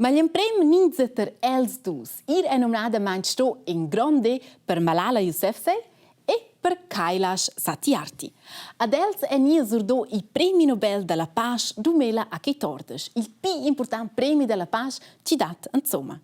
Ma gl'emprem ninza ter els dus. Ir è numnadamain sto in grond di per Malala Yousafzai e per Kailash Satyarthi. Ad els è gnì surdò il premi Nobel da la pasch dumela a Quatordesch, il pli important premi da la pasch chi dat insomma.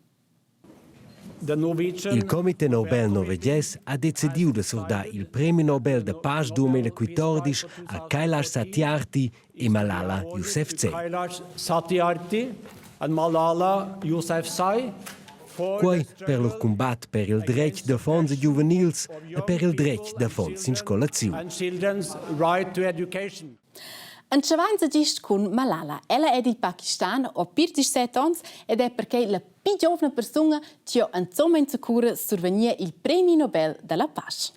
Il comité Nobel norvegiais ha decidiu da surdar il premi Nobel da pasch 2014 a Kailash Satyarthi e Malala Yousafzai. Kailash Satyarthi and Malala Yousafzai Quei per lur cumbat per il dretg d'affons e giuvenils e per il dretg d'affons in scolaziun. Entschavainsa gist cun Malala. Ella è dil Pakistan, ho pir 17 ons ed è perquei la pi giovna persunga chi ho insomma insacura survgnir il premi Nobel da la pasch.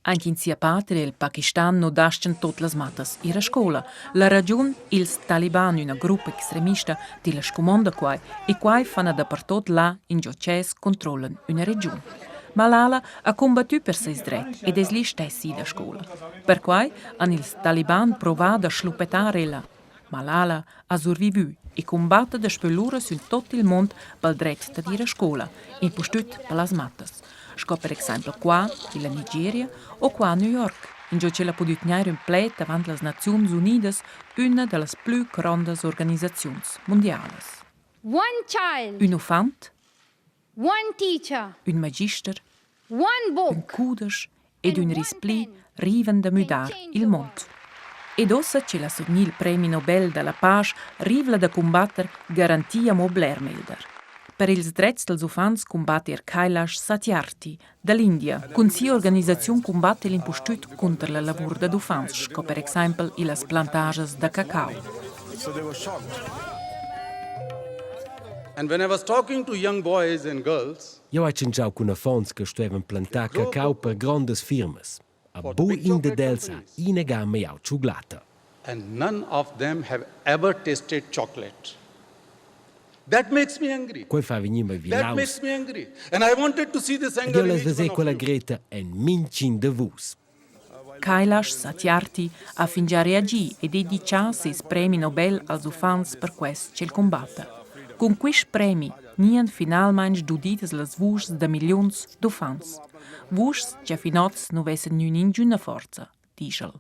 Anche in sia patria, il Pakistan, nu das-chan tuot las mattas ir a scoula. La ragiun, ils Taliban, üna gruppa extremista, tilla scumonda quai e quai fan dapertuot là ingio ch'els controllan üna regiun. Malala ha cumbattü per seis dret ed es listess ida a scoula. Perquai han ils Taliban provà da schluppettar ella. Malala ha survivü e cumbatta daspö lura sün tuot il muond pel dret dad ir a scoula, impustüt per las mattas, sco per exaimpel qua illa Nigeria o qua a New York, ingio ch'ella ha pudü tgnair ün pled davant las Naziuns Unidas, üna da las plü grondas organisaziuns mundialas. One child. Ün uffant One teacher. Ün magister, One book. ün cudesch ed ün rispli rivan da müdar il mond. Ed uossa ch'el ha surgni il premi Nobel da la pasch rivla da cumbatter garantia mo bler meglder. Per ils drets dals uffants cumbatta eir Kailash Satyarthi da l'India. Cun sia organisaziun cumbatta el impustüt cunter la lavur dad uffants, sco per exaimpel illas plantagias da cacao. So they were shocked. And when I was talking to young boys and girls, Jeu hai tschintschau cun affons che stuevan plantar cacau per grondas firmas. A bu in dad els ha ina ga maiau tschuglata. And none of them have ever tasted chocolate. That makes me angry. Quei fa vegnir mei That makes vilaus. me angry. And I wanted to see this Ed anger jeu in less each veser one of quella you. Greta en mintgin da vus. Kailash Satyarthi ha fingià reagì e dedichà seis premi Nobel als uffants per quest ch'el cumbatta. Cun quist premi gnian finalmaing sdudidas las vuschs da milliuns d'uffants. Vuschs cha fin hoz nu vessan gnü ningüna forza, disch el.